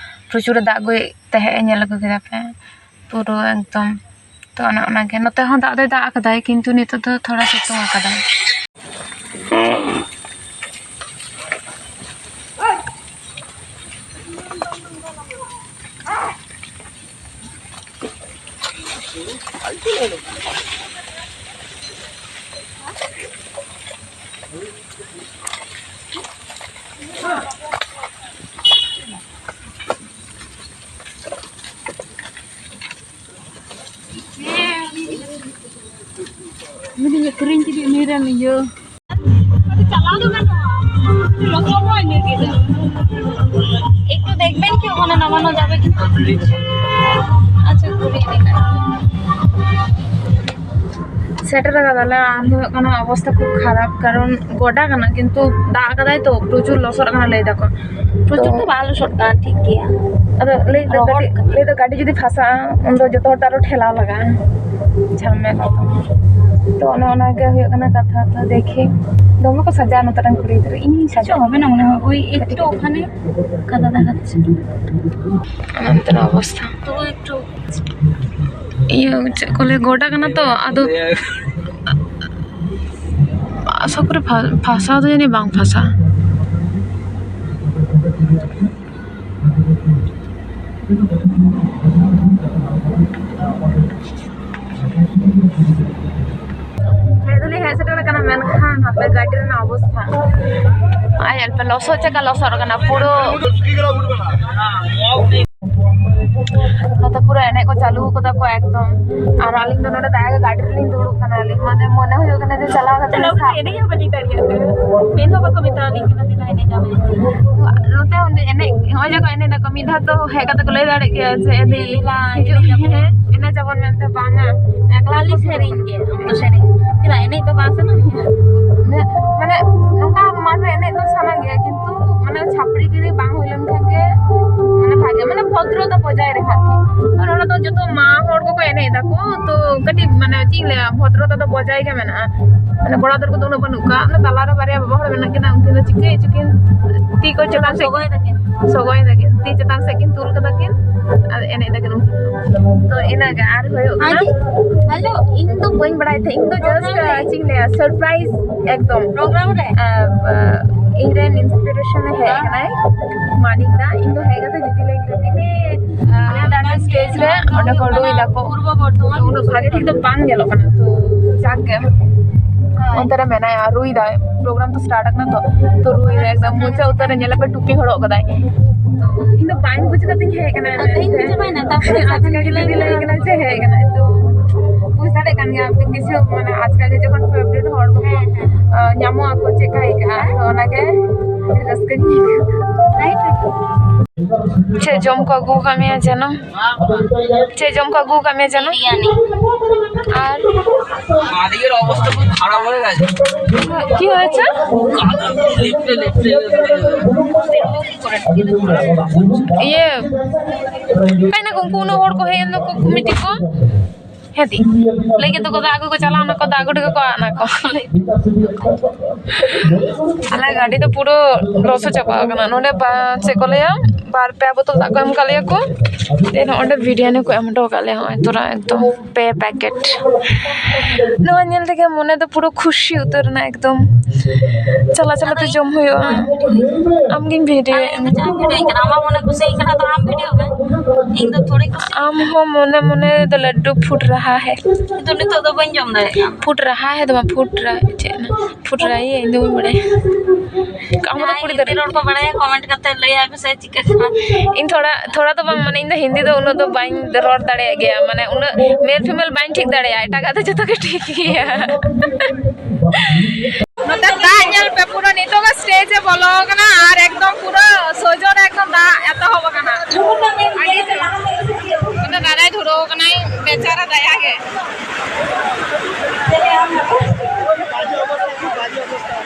ᱯᱨᱚᱪᱩᱨᱮ ᱫᱟᱜ ᱟᱹᱜᱩᱭᱮᱫ ᱛᱟᱦᱮᱸᱫ, ᱧᱮᱞ ᱟᱹᱜᱩ ᱠᱮᱫᱟ ᱯᱮ ᱯᱩᱨᱟᱹ ᱮᱠᱫᱚᱢ᱾ ᱛᱚ ᱚᱱᱮ ᱚᱱᱟᱜᱮ, ᱱᱚᱛᱮ ᱦᱚᱸ ᱫᱟᱜ ᱫᱚᱭ ᱫᱟᱜ ᱟᱠᱟᱫᱟᱭ, ᱠᱤᱱᱛᱩ ᱱᱤᱛᱚᱜ ᱫᱚ ᱛᱷᱚᱲᱟ ᱥᱤᱛᱩᱝ ᱟᱠᱟᱫᱟᱭ᱾ ᱩᱱᱤ ᱟᱹᱠᱷᱨᱤᱧ ᱠᱮᱫᱮ ᱩᱱᱤ ᱨᱮᱱ ᱤᱭᱟᱹ᱾ ᱪᱟᱞᱟᱣ ᱫᱚ ᱜᱟᱱᱚᱜᱼᱟ᱾ ᱞᱚᱥᱚᱫ ᱦᱚᱸ ᱤᱱᱟᱹ ᱜᱮ᱾ একটু দেখবেন কি ওখানে নামানো যাবে কি? আচ্ছা, ঘুরিয়ে দেখাই। ᱥᱮᱴᱮᱨ ᱟᱠᱟᱫᱟᱞᱮ, ᱟᱨ ᱦᱩᱭᱩᱜ ᱠᱟᱱᱟ ᱚᱵᱚᱥᱛᱷᱟ ᱠᱷᱩᱵ ᱠᱷᱟᱨᱟᱯ, ᱠᱟᱨᱚᱱ ᱜᱚᱰᱟ ᱠᱟᱱᱟ, ᱠᱤᱱᱛᱩ ᱫᱟᱜ ᱟᱠᱟᱫᱟᱭ ᱛᱚ, ᱯᱨᱚᱪᱩᱨ ᱞᱚᱥᱚᱫ ᱠᱟᱱᱟ ᱞᱟᱹᱭ ᱫᱟᱠᱚ᱾ ᱯᱨᱚᱪᱩᱨ ᱫᱚ ᱵᱟᱝ ᱞᱚᱥᱚᱫ ᱠᱟᱱᱟ, ᱴᱷᱤᱠ ᱜᱮᱭᱟ᱾ ᱟᱫᱚ ᱞᱟᱹᱭ ᱫᱚ ᱨᱚᱦᱚᱲ ᱜᱟᱹᱰᱤ, ᱠᱟᱱᱟ᱾ ᱞᱟᱹᱭ ᱫᱚ ᱜᱟᱹᱰᱤ ᱡᱩᱫᱤ ᱯᱷᱟᱥᱟᱜᱼᱟ, ᱩᱱᱫᱚ ᱡᱚᱛᱚ ᱦᱚᱲ ᱛᱮ ᱟᱨᱚ ᱴᱷᱮᱞᱟᱣ ᱞᱟᱜᱟᱜᱼᱟ, ᱡᱷᱟᱢᱮᱞᱟ᱾ ᱛᱚ ᱚᱱᱮ ᱚᱱᱟᱜᱮ ᱦᱩᱭᱩᱜ ᱠᱟᱱᱟ ᱠᱟᱛᱷᱟ᱾ ᱛᱚ ᱫᱮᱠᱷᱤ, ᱫᱚᱢᱮ ᱠᱚ ᱥᱟᱡᱟᱜᱼᱟ ᱱᱚᱛᱮ ᱨᱮᱱ ᱠᱩᱲᱤ ᱜᱤᱫᱽᱨᱟᱹ, ᱤᱧ ᱦᱚᱸᱧ ᱥᱟᱡᱟᱜᱼᱟ᱾ ᱪᱮᱫ ᱦᱚᱸ ᱵᱟᱝ ᱢᱚᱱᱮ ᱦᱚᱭ, ᱳᱭ ᱮᱠᱴᱩ ᱳᱠᱟᱱᱮ ᱠᱟᱫᱟ ᱫᱮᱠᱷᱟ ᱡᱟচ্ছে। ᱚᱱᱮ ᱚᱱᱛᱮᱱᱟᱜ ᱚᱵᱚᱥᱛᱷᱟ᱾ ᱛᱚ ᱮᱠᱴᱩ ᱤᱭᱟᱹ ᱪᱮᱫ ᱠᱚ ᱞᱟᱹᱭᱟ, ᱜᱚᱰᱟ ᱠᱟᱱᱟ ᱛᱚ, ᱟᱫᱚ ᱟᱥᱟ ᱠᱚᱨᱮ ᱯᱷᱟ-, ᱯᱷᱟᱥᱟᱣ ᱫᱚ ᱡᱟᱹᱱᱤᱡ ᱵᱟᱝ ᱯᱷᱟᱥᱟᱜᱼᱟ᱾ ᱦᱮᱡ ᱫᱚᱞᱮ ᱦᱮᱡ ᱥᱮᱴᱮᱨ ᱟᱠᱟᱱᱟ, ᱢᱮᱱᱠᱷᱟᱱ ᱦᱟᱯᱮ ᱜᱟᱹᱰᱤ ᱨᱮᱱᱟᱜ ᱚᱵᱚᱥᱛᱷᱟ᱾ ᱟᱨ ᱧᱮᱞ ᱯᱮ, ᱞᱚᱥᱚᱫ ᱪᱮᱫᱠᱟ ᱞᱚᱥᱚᱫ ᱟᱠᱟᱱᱟ ᱯᱩᱨᱟᱹ᱾ ᱱᱚᱛᱮ ᱯᱩᱨᱟᱹ ᱮᱱᱮᱡ ᱠᱚ ᱪᱟᱹᱞᱩ ᱟᱠᱟᱫᱟ ᱠᱚ ᱮᱠᱫᱚᱢ᱾ ᱟᱨ ᱟᱹᱞᱤᱧ ᱫᱚ ᱱᱚᱰᱮ ᱫᱟᱭᱟ ᱜᱮ ᱜᱟᱹᱰᱤ ᱨᱮᱞᱤᱧ ᱫᱩᱲᱩᱵ ᱠᱟᱱᱟ᱾ ᱟᱹᱞᱤᱧ ᱢᱟᱱᱮ ᱢᱚᱱᱮ ᱦᱩᱭᱩᱜ ᱠᱟᱱᱟ ᱡᱮ ᱪᱟᱞᱟᱣ ᱠᱟᱛᱮ ᱪᱟᱞᱟᱣ ᱥᱟᱵ ᱠᱟᱛᱮ ᱮᱱᱮᱡ ᱦᱚᱸ ᱵᱟᱹᱞᱤᱧ ᱫᱟᱲᱮᱭᱟᱜ ᱠᱟᱱᱟ᱾ ᱢᱮᱱ ᱦᱚᱸ ᱵᱟᱠᱚ ᱢᱮᱛᱟᱣᱟᱞᱤᱧ ᱠᱟᱱᱟ ᱫᱮᱞᱟ ᱮᱱᱮᱡ ᱟᱵᱚᱱ᱾ ᱱᱚᱛᱮ ᱚᱸᱰᱮ ᱮᱱᱮᱡ, ᱱᱚᱜᱼᱚᱭ ᱡᱮ ᱠᱚ ᱮᱱᱮᱡ ᱫᱟᱠᱚ, ᱢᱤᱫ ᱫᱷᱟᱣ ᱫᱚ ᱦᱮᱡ ᱠᱟᱛᱮ ᱠᱚ ᱞᱟᱹᱭ ᱫᱟᱲᱮᱭᱟᱜ ᱜᱮᱭᱟ ᱡᱮ ᱮᱱᱮᱡ ᱫᱮᱞᱟ ᱦᱤᱡᱩᱜ ᱮᱱᱮᱡ ᱟᱵᱚᱱ᱾ ᱦᱮᱸ, ᱮᱱᱮᱡ ᱟᱵᱚᱱ ᱢᱮᱱᱛᱮ, ᱵᱟᱝᱟ᱾ ᱮᱠᱞᱟ ᱠᱷᱟᱹᱞᱤ ᱠᱚ ᱥᱮᱨᱮᱧ ᱜᱮ, ᱟᱢ ᱫᱚ ᱥᱮᱨᱮᱧ᱾ ᱪᱮᱫᱟᱜ ᱮᱱᱮᱡ ᱫᱚ ᱵᱟᱝ ᱥᱟᱱᱟ ᱢᱮᱭᱟ? ᱢᱟᱱᱮ ᱱᱚᱝᱠᱟ ᱢᱟᱴᱷ ᱨᱮ ᱮᱱᱮᱡ ᱫᱚ ᱥᱟᱱᱟ ᱜᱮᱭᱟ, ᱠᱤᱱᱛᱩ ᱢᱟᱱᱮ ᱪᱷᱟᱯᱨᱤ ᱜᱤᱨᱤ ᱵᱟᱝ ᱦᱩᱭ ᱞᱮᱱᱠᱷᱟᱱ ᱜᱮ ᱢᱟᱱᱮ ᱵᱷᱟᱜᱮ, ᱢᱟᱱᱮ ᱵᱷᱚᱫᱨᱚᱛᱟ ᱵᱚᱡᱟᱭ ᱨᱮ ᱟᱨᱠᱤ᱾ ᱟᱨ ᱚᱱᱟ ᱫᱚ ᱡᱚᱛᱚ ᱢᱟ ᱦᱚᱲ ᱠᱚᱠᱚ ᱮᱱᱮᱡ ᱫᱟᱠᱚ, ᱛᱚ ᱠᱟᱹᱴᱤᱡ ᱢᱟᱱᱮ ᱪᱮᱫ ᱤᱧ ᱞᱟᱹᱭᱟ, ᱵᱷᱚᱫᱨᱚᱛᱟ ᱫᱚ ᱵᱚᱡᱟᱭ ᱜᱮ ᱢᱮᱱᱟᱜᱼᱟ᱾ ᱢᱟᱱᱮ ᱠᱚᱲᱟ ᱜᱤᱫᱽᱨᱟᱹ ᱠᱚᱫᱚ ᱩᱱᱟᱹᱜ ᱵᱟᱹᱱᱩᱜ ᱠᱚᱣᱟ, ᱚᱱᱟ ᱛᱟᱞᱟᱨᱮ ᱵᱟᱨᱭᱟ ᱵᱟᱵᱟ ᱦᱚᱲ ᱢᱮᱱᱟᱜ ᱠᱤᱱᱟ, ᱩᱱᱠᱤᱱ ᱫᱚ ᱪᱤᱠᱟᱹᱭ ᱪᱚ ᱠᱤᱱ, ᱛᱤ ᱠᱚ ᱪᱮᱛᱟᱱ ᱥᱮᱫ ᱥᱚᱜᱚᱭ ᱫᱟᱠᱤᱱ᱾ ᱥᱚᱜᱚᱭ ᱫᱟᱠᱤᱱ, ᱛᱤ ᱪᱮᱛᱟᱱ ᱥᱮᱫ ᱠᱤᱱ ᱛᱩᱞ ᱠᱟᱫᱟ ᱠᱤᱱ ᱟᱨ ᱮᱱᱮᱡ ᱫᱟᱠᱤᱱ ᱩᱱᱠᱤᱱ ᱫᱚ᱾ ᱛᱚ ᱤᱱᱟᱹᱜᱮ᱾ ᱟᱨ ᱦᱩᱭᱩᱜ ᱠᱟᱱᱟ, ᱟᱡ ᱦᱮᱞᱳ᱾ ᱤᱧ ᱫᱚ ᱵᱟᱹᱧ ᱵᱟᱲᱟᱭ ᱛᱟᱦᱮᱸᱫ, ᱤᱧ ᱫᱚ ᱡᱟᱥᱴ ᱪᱮᱫ ᱤᱧ ᱞᱟᱹᱭᱟ, ᱥᱟᱨᱯᱨᱟᱭᱤᱡᱽ ᱮᱠᱫᱚᱢ᱾ ᱯᱨᱳᱜᱨᱟᱢ ᱨᱮ? ᱟᱨ, ᱟᱨ, ᱤᱧ ᱨᱮᱱ ᱤᱱᱥᱯᱤᱨᱮᱥᱚᱱ ᱮ ᱦᱮᱡ ᱟᱠᱟᱱᱟᱭ, ᱢᱟᱱᱤᱠ ᱫᱟ᱾ ᱤᱧ ᱫᱚ ᱦᱮᱡ ᱠᱟᱛᱮ ᱡᱩᱫᱤ ᱞᱟᱹᱭ ᱠᱟᱹᱴᱤᱡ ᱢᱮ, ᱟᱨ ᱚᱱᱟ ᱥᱴᱮᱡᱽ ᱨᱮ ᱚᱸᱰᱮ ᱠᱚ ᱨᱩᱭ ᱫᱟᱠᱚ᱾ ᱯᱩᱨᱵᱚ ᱵᱚᱨᱫᱷᱚᱢᱟᱱ᱾ ᱩᱱᱟᱹᱜ ᱵᱷᱟᱜᱮ ᱴᱷᱤᱠ ᱫᱚ ᱵᱟᱝ ᱧᱮᱞᱚᱜ ᱠᱟᱱᱟ, ᱛᱚ ᱡᱟᱠ ᱜᱮ᱾ ᱦᱳᱭ᱾ ᱚᱱᱛᱮ ᱨᱮ ᱢᱮᱱᱟᱭᱟ, ᱨᱩᱭ ᱫᱟᱭ᱾ ᱯᱨᱳᱜᱨᱟᱢ ᱫᱚ ᱥᱴᱟᱨᱴ ᱟᱠᱟᱱᱟ ᱛᱚ, ᱛᱚ ᱨᱩᱭ ᱫᱟᱭ ᱮᱠᱫᱚᱢ ᱢᱩᱪᱟᱹᱫ ᱩᱛᱟᱹᱨ ᱨᱮ, ᱧᱮᱞ ᱯᱮ ᱴᱩᱯᱤ ᱦᱚᱨᱚᱜ ᱠᱟᱫᱟᱭ᱾ ᱛᱚ ᱤᱧ ᱫᱚ ᱵᱟᱝ ᱵᱩᱡᱽ ᱠᱟᱛᱮᱧ ᱦᱮᱡ ᱟᱠᱟᱱᱟ᱾ ᱟᱨ ᱛᱮᱦᱮᱧ ᱫᱚ ᱪᱟᱵᱟᱭᱮᱱᱟ, ᱛᱟᱨᱯᱚᱨᱮ ᱟᱪᱠᱟ ᱜᱮ ᱡᱩᱫᱤ ᱞᱟᱹᱭ ᱠᱟᱱᱟ ᱡᱮ ᱦᱮᱡ ᱟᱠᱟᱱᱟᱭ, ᱛᱚ ᱵᱩᱡᱽ ᱫᱟᱲᱮᱭᱟᱜ ᱠᱟᱱ ᱜᱮᱭᱟ, ᱠᱤᱪᱷᱩ ᱢᱟᱱᱮ ᱟᱪᱠᱟ ᱜᱮ ᱡᱚᱠᱷᱚᱱ ᱯᱷᱮᱵᱟᱨᱤᱴ ᱦᱚᱲ ᱠᱚ ᱧᱟᱢᱚᱜ ᱟᱠᱚ, ᱪᱮᱫ ᱞᱮᱠᱟ ᱟᱹᱭᱠᱟᱹᱜᱼᱟ? ᱛᱚ ᱚᱱᱟᱜᱮ ᱨᱟᱹᱥᱠᱟᱹᱧ ᱟᱹᱭᱠᱟᱹᱣ ᱫᱟ᱾ ᱪᱮᱫ ᱡᱚᱢ ᱠᱚ ᱟᱹᱜᱩ ᱟᱠᱟᱫ ᱢᱮᱭᱟ ᱡᱮᱱᱚ? ᱪᱮᱫ ᱡᱚᱢ ᱠᱚ ᱟᱹᱜᱩ ᱟᱠᱟᱫ ᱢᱮᱭᱟ ᱡᱮᱱᱚ? ᱵᱤᱨᱭᱟᱱᱤ᱾ ᱟᱨ ᱟᱹᱰᱤ ᱡᱳᱨ ᱚᱵᱚᱥᱛᱟ ᱠᱷᱩᱵ ᱠᱷᱟᱨᱟᱯ ᱦᱚᱭ ᱜᱮᱪᱷᱮ᱾ কি হয়েছে? লেফটে লেফটে ইয়ে, ᱚᱠᱟᱭ ᱱᱟᱠᱚ ᱩᱱᱠᱩ ᱩᱱᱟᱹᱜ ᱦᱚᱲ ᱠᱚ ᱦᱮᱡ ᱮᱱ ᱫᱚᱠᱚ ᱠᱚᱢᱤᱴᱤ ᱠᱚ? ᱦᱮᱸ ᱫᱤ, ᱞᱟᱹᱭ ᱠᱮᱫ ᱫᱚᱠᱚ ᱫᱟᱜ ᱟᱹᱜᱩ ᱠᱚ ᱪᱟᱞᱟᱣ ᱱᱟᱠᱚ, ᱫᱟᱜ ᱟᱹᱜᱩ ᱦᱚᱴᱚ ᱠᱟᱠᱚ ᱟᱫ ᱱᱟᱠᱚ᱾ ᱟᱞᱮ ᱜᱟᱹᱰᱤ ᱫᱚ ᱯᱩᱨᱟᱹ ᱞᱚᱥᱚᱫ ᱪᱟᱵᱟ ᱟᱠᱟᱱᱟ᱾ ᱱᱚᱰᱮ ᱵᱟ-, ᱪᱮᱫ ᱠᱚ ᱞᱟᱹᱭᱟ, ᱵᱟᱨ ᱯᱮ ᱵᱳᱛᱚᱞ ᱫᱟᱜ ᱠᱚ ᱮᱢ ᱠᱟᱜ ᱞᱮᱭᱟ ᱠᱚ᱾ ᱫᱮ ᱱᱚᱜᱼᱚᱭ ᱱᱚᱰᱮ ᱵᱤᱨᱭᱟᱱᱤ ᱠᱚ ᱮᱢ ᱦᱚᱴᱚ ᱟᱠᱟᱫ ᱞᱮᱭᱟ, ᱱᱚᱜᱼᱚᱭ ᱛᱚᱨᱟ ᱮᱠᱫᱚᱢ ᱯᱮ ᱯᱮᱠᱮᱴ᱾ ᱱᱚᱣᱟ ᱧᱮᱞ ᱛᱮᱜᱮ ᱢᱚᱱᱮ ᱫᱚ ᱯᱩᱨᱟᱹ ᱠᱷᱩᱥᱤ ᱩᱛᱟᱹᱨ ᱮᱱᱟ ᱮᱠᱫᱚᱢ᱾ ᱪᱟᱞᱟᱜ ᱪᱟᱞᱟᱜ ᱛᱮ ᱡᱚᱢ ᱦᱩᱭᱩᱜᱼᱟ᱾ ᱟᱢᱜᱤᱧ ᱵᱷᱤᱰᱤᱭᱳ ᱮᱫ ᱢᱮ᱾ ᱟᱢ ᱦᱚᱸ ᱢᱚᱱᱮ ᱢᱚᱱᱮ ᱫᱚ ᱞᱟᱹᱰᱩ ᱯᱷᱩᱴ ᱨᱟᱦᱟ ᱦᱮ᱾ ᱠᱤᱱᱛᱩ ᱱᱤᱛᱚᱜ ᱫᱚ ᱵᱟᱹᱧ ᱡᱚᱢ ᱫᱟᱲᱮᱭᱟᱜ ᱠᱟᱱᱟ᱾ ᱯᱷᱩᱴ ᱨᱟᱦᱟ ᱦᱮ ᱫᱚ ᱵᱟᱝ, ᱯᱷᱩᱴ ᱨᱟ-, ᱪᱮᱫ ᱨᱮᱱᱟᱜ? ᱯᱷᱩᱴ ᱨᱟᱦᱟ ᱤᱧ ᱫᱚ ᱵᱟᱹᱧ ᱵᱟᱲᱟᱭᱟ᱾ ᱟᱢ ᱫᱚ ᱠᱩᱲᱤ ᱫᱟᱨᱮ ᱨᱚᱲ ᱠᱚ ᱵᱟᱲᱟᱭᱟ, ᱠᱚᱢᱮᱱᱴ ᱠᱟᱛᱮ ᱞᱟᱹᱭ ᱟᱭ ᱯᱮᱥᱮ ᱪᱤᱠᱟᱹ ᱠᱟᱱᱟ᱾ ᱤᱧ ᱛᱷᱚᱲᱟ, ᱛᱷᱚᱲᱟ ᱫᱚ ᱵᱟᱝ, ᱢᱟᱱᱮ ᱤᱧ ᱫᱚ ᱦᱤᱱᱫᱤ ᱫᱚ ᱩᱱᱟᱹᱜ ᱫᱚ ᱵᱟᱹᱧ ᱨᱚᱲ ᱫᱟᱲᱮᱭᱟᱜ ᱜᱮᱭᱟ, ᱢᱟᱱᱮ ᱩᱱᱟᱹᱜ ᱢᱮᱞ ᱯᱷᱤᱢᱮᱞ ᱵᱟᱹᱧ ᱴᱷᱤᱠ ᱫᱟᱲᱮᱭᱟᱜᱼᱟ, ᱮᱴᱟᱜᱟᱜ ᱫᱚ ᱡᱚᱛᱚ ᱜᱮ ᱴᱷᱤᱠ ᱜᱮᱭᱟ᱾ ᱱᱚᱛᱮ ᱫᱟᱜ ᱧᱮᱞ ᱯᱮ, ᱯᱩᱨᱟᱹ ᱱᱤᱛᱚᱜ ᱜᱮ ᱥᱴᱮᱡ ᱮ ᱵᱚᱞᱚ ᱟᱠᱟᱱᱟ ᱟᱨ ᱮᱠᱫᱚᱢ ᱯᱩᱨᱟᱹ ᱥᱳᱡᱳ ᱨᱮ ᱮᱠᱫᱚᱢ ᱫᱟᱜ ᱮᱛᱚᱦᱚᱵ ᱟᱠᱟᱱᱟ᱾ ᱟᱹᱰᱤ ᱪᱮᱦᱨᱟ᱾ ᱱᱚᱛᱮ ᱫᱟᱫᱟᱭ ᱫᱷᱩᱨᱟᱹᱣ ᱟᱠᱟᱱᱟᱭ, ᱵᱮᱪᱟᱨᱟ ᱫᱟᱭᱟ ᱜᱮ᱾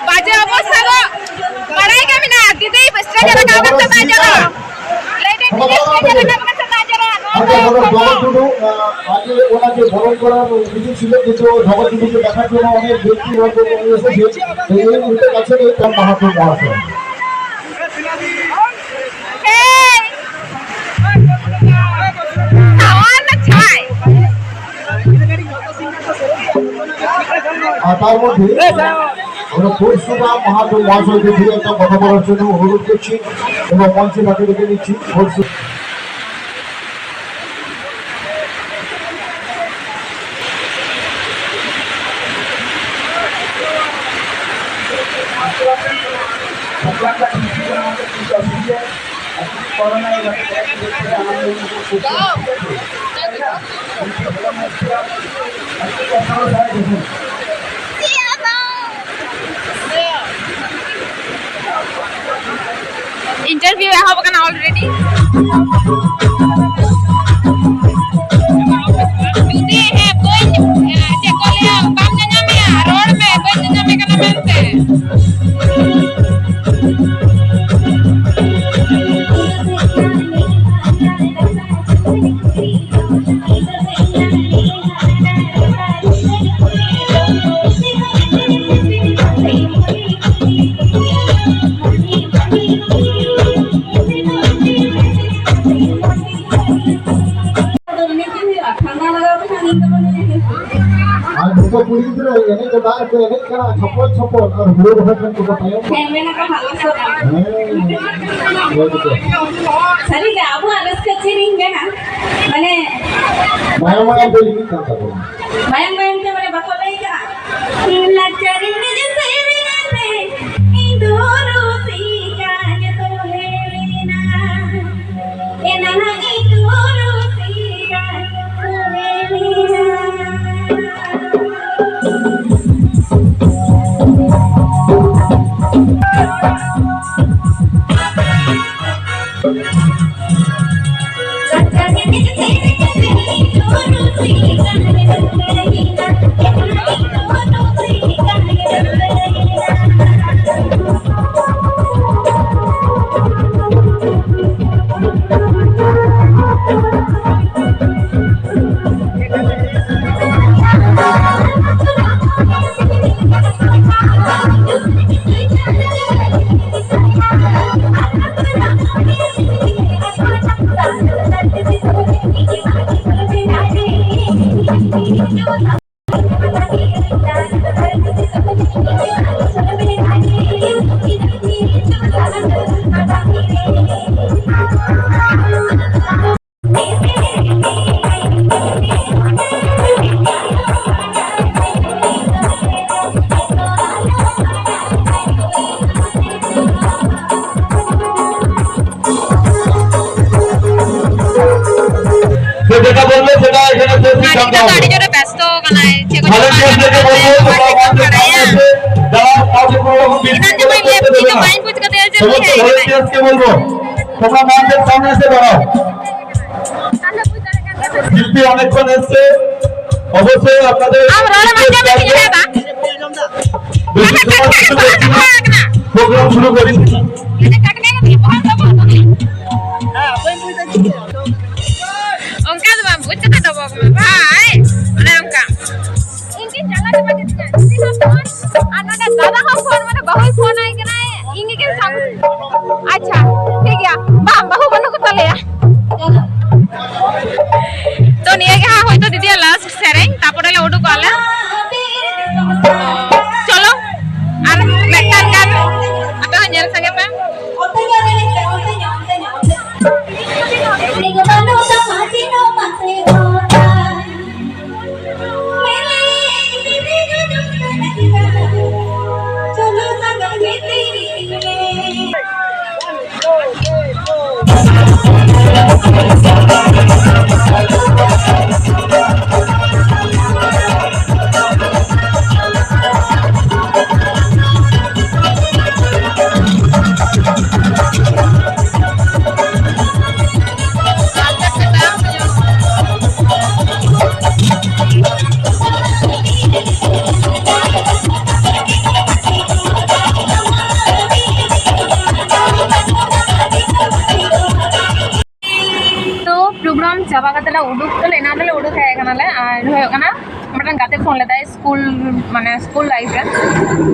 ᱵᱟᱡᱮ ᱚᱵᱚᱥᱛᱷᱟ ᱫᱚ ᱵᱟᱲᱟᱭ ᱜᱮ ᱢᱮᱱᱟᱜᱼᱟ, ᱫᱤᱫᱤ ᱥᱴᱮᱡ ᱨᱮ ᱨᱟᱠᱟᱵ ᱠᱟᱛᱮ ᱵᱟᱭ ᱪᱟᱞᱟᱜᱼᱟ᱾ ᱞᱟᱹᱭ ᱫᱟᱹᱧ ᱫᱤᱫᱤ ᱥᱴᱮᱡ ᱨᱮ ᱨᱟᱠᱟᱵ ᱠᱟᱛᱮ ᱵᱟᱭ ᱪᱟᱞᱟᱜᱼᱟ᱾ ᱱᱚᱣᱟ ᱫᱚ ᱟᱨ ᱡᱚᱜᱚᱛ ᱴᱩᱰᱩ, ᱟᱸ, ᱟᱡ ᱚᱱᱟ ᱡᱮ ᱵᱚᱨᱚᱱ ᱠᱚᱨᱟ ᱨᱤᱡᱩ ᱥᱤᱞᱚ ᱡᱮᱛᱩ ᱡᱚᱜᱚᱛ ᱴᱩᱰᱩ ᱡᱮ ᱠᱟᱛᱷᱟ ᱠᱚ ᱚᱱᱮ ᱵᱮᱠᱛᱤ ᱦᱚᱲ ᱠᱚ ᱩᱱᱤ ᱥᱮ ᱪᱮᱫ, ᱛᱚ ᱤᱧ ᱢᱤᱫᱴᱮᱡ ᱠᱟᱛᱷᱟ ᱞᱟᱹᱭ ᱛᱟᱢ ᱢᱟᱦᱟᱛᱚ ᱢᱚᱦᱟᱥᱚᱭ᱾ ᱦᱮᱭ! ᱱᱚᱣᱟ ᱫᱚ ᱪᱷᱟᱭ᱾ আর তার মধ্যে আমরা পরশুরাম মাহাতো মহাশয়কে দিয়ে একটা কথা বলার জন্য অনুরোধ করছি এবং মঞ্চে ডাকে ডেকে নিচ্ছি। পরশু Interview ᱮᱦᱚᱵ ᱟᱠᱟᱱᱟ already. ᱡᱩᱫᱤ, ᱦᱮᱸ, ᱵᱟᱹᱧ, ᱪᱮᱫ ᱠᱚ ᱞᱟᱹᱭᱟ, ᱵᱟᱢ ᱧᱟᱧᱟᱢᱮᱭᱟ, ᱨᱚᱲ ᱢᱮ, ᱵᱟᱹᱧ ᱧᱟᱧᱟᱢᱮ ᱠᱟᱱᱟ ᱢᱮᱱᱛᱮ. ᱟᱨ ᱡᱚᱛᱚ ᱠᱩᱲᱤ ᱜᱤᱫᱽᱨᱟᱹ ᱮᱱᱮᱡ ᱫᱚ ᱫᱟᱜ ᱨᱮᱠᱚ ᱮᱱᱮᱡ ᱠᱟᱱᱟ, ᱪᱷᱚᱯᱚᱞ ᱪᱷᱚᱯᱚᱞ, ᱟᱨ ᱦᱩᱲᱩ ᱨᱚᱦᱚᱭ ᱠᱷᱚᱱ ᱠᱚ ᱛᱟᱭᱚᱢ ᱠᱟᱱᱟ᱾ ᱦᱮᱸ, ᱢᱮᱱᱟ ᱠᱚ ᱦᱟᱸᱜ ᱞᱚᱥᱚᱫ ᱟᱠᱟᱱᱟ᱾ ᱦᱮᱸ, ᱞᱟᱹᱭ ᱫᱚᱠᱚ᱾ ᱥᱟᱹᱨᱤᱜᱮ ᱟᱵᱚᱣᱟᱜ ᱨᱟᱹᱥᱠᱟᱹ ᱪᱮᱫ ᱤᱧ ᱢᱮᱱᱟ, ᱢᱟᱱᱮ ᱢᱟᱭᱟᱢ ᱢᱟᱭᱟᱢ ᱛᱮ ᱞᱤᱸᱜᱤᱜ ᱠᱟᱱ ᱛᱟᱵᱚᱱᱟ᱾ ᱢᱟᱭᱟᱢ ᱢᱟᱭᱟᱢ ᱛᱮ ᱢᱟᱱᱮ ᱵᱟᱠᱚ ᱞᱟᱹᱭ ᱠᱟᱜᱼᱟ, ᱞᱟᱠᱪᱟᱨᱤᱧ ᱥᱮᱨᱮᱧ ᱨᱮ ᱤᱧ ᱫᱚ ᱨᱩᱥᱤᱠᱟ ᱜᱮᱛᱚ ᱦᱮᱲᱮᱱᱟ᱾ ᱟᱹᱰᱤ ᱡᱳᱨᱮ ᱵᱮᱥᱛᱚ ᱠᱟᱱᱟᱭ, ᱪᱮᱫ ᱠᱚ ᱪᱚ ᱵᱟᱭ ᱵᱟᱲᱟᱭᱟ᱾ ᱮᱱᱟᱱ ᱡᱮ ᱵᱟᱹᱧ ᱞᱟᱹᱭ, ᱤᱧ ᱫᱚ ᱵᱟᱹᱧ ᱵᱩᱡᱽ ᱠᱟᱫᱮᱭᱟ ᱡᱮ ᱩᱱᱤ ᱦᱮᱡ ᱠᱟᱱᱟᱭ᱾ ᱛᱚᱵᱮ ᱢᱟᱲᱟᱝ ᱥᱮᱫ ᱥᱟᱢᱱᱮ ᱥᱮᱫ ᱵᱟᱲᱟᱣ᱾ শিল্পী অনেকক্ষণ এসছে, অবশ্যই আপনাদের আম রোল মাঝে মাঝে খেলে দা। বেশি সময় নষ্ট করছি না, প্রোগ্রাম শুরু করি। ᱚᱱᱠᱟ ᱫᱚ ᱵᱟᱝ, ᱵᱩᱡᱽ ᱠᱟᱛᱮ ᱫᱚ ᱵᱟᱝ, ᱵᱷᱟᱭ, ᱚᱱᱮ ᱚᱱᱠᱟ᱾ ᱤᱧ ᱜᱮ ᱡᱟᱸᱜᱟ ᱪᱟᱵᱟ ᱠᱮᱫᱤᱧᱟ᱾ ᱡᱩᱫᱤ ᱵᱟᱝ ᱛᱚᱠᱷᱚᱱ ᱟᱨ ᱱᱚᱰᱮ ᱫᱟᱫᱟ ᱦᱚᱸ ᱯᱷᱳᱱ, ᱢᱟᱱᱮ ᱵᱟᱹᱦᱩᱭ ᱯᱷᱳᱱ ᱟᱭ ᱠᱟᱱᱟᱭ, ᱤᱧ ᱜᱮ ᱥᱟᱵ᱾ ᱟᱪᱪᱷᱟ, ᱴᱷᱤᱠ ᱜᱮᱭᱟ, ᱵᱟᱝ, ᱵᱟᱹᱦᱩ ᱵᱟᱹᱱᱩᱜ ᱠᱚ ᱛᱟᱞᱮᱭᱟ᱾ ᱛᱚ ᱱᱤᱭᱟᱹ ᱜᱮ ᱦᱟᱸᱜ ᱦᱚᱭᱛᱳ ᱫᱤᱫᱤᱭᱟᱜ ᱞᱟᱥᱴ ᱥᱮᱨᱮᱧ, ᱛᱟᱯᱚᱨᱮ ᱞᱮ ᱩᱰᱩᱠᱚᱜᱼᱟ ᱞᱮ᱾ ᱪᱚᱞᱚ, ᱟᱨ ᱢᱤᱫᱴᱟᱝ ᱜᱟᱱ ᱟᱯᱮ ᱦᱚᱸ ᱧᱮᱞ ᱥᱟᱸᱜᱮ ᱯᱮ᱾ ᱛᱚ ᱯᱨᱳᱜᱨᱟᱢ ᱪᱟᱵᱟ ᱠᱟᱛᱮ ᱞᱮ ᱩᱰᱩᱠ ᱛᱚᱞᱮ, ᱮᱱᱟᱝ ᱫᱚᱞᱮ ᱩᱰᱩᱠ ᱦᱮᱡ ᱟᱠᱟᱱᱟᱞᱮ᱾ ᱟᱨ ᱦᱩᱭᱩᱜ ᱠᱟᱱᱟ, ᱢᱤᱫᱴᱟᱝ ᱜᱟᱛᱮ ᱯᱷᱳᱱ ᱞᱮᱫᱟᱭ ᱥᱠᱩᱞ, ᱢᱟᱱᱮ ᱥᱠᱩᱞ ᱞᱟᱭᱤᱯᱷ ᱨᱮ᱾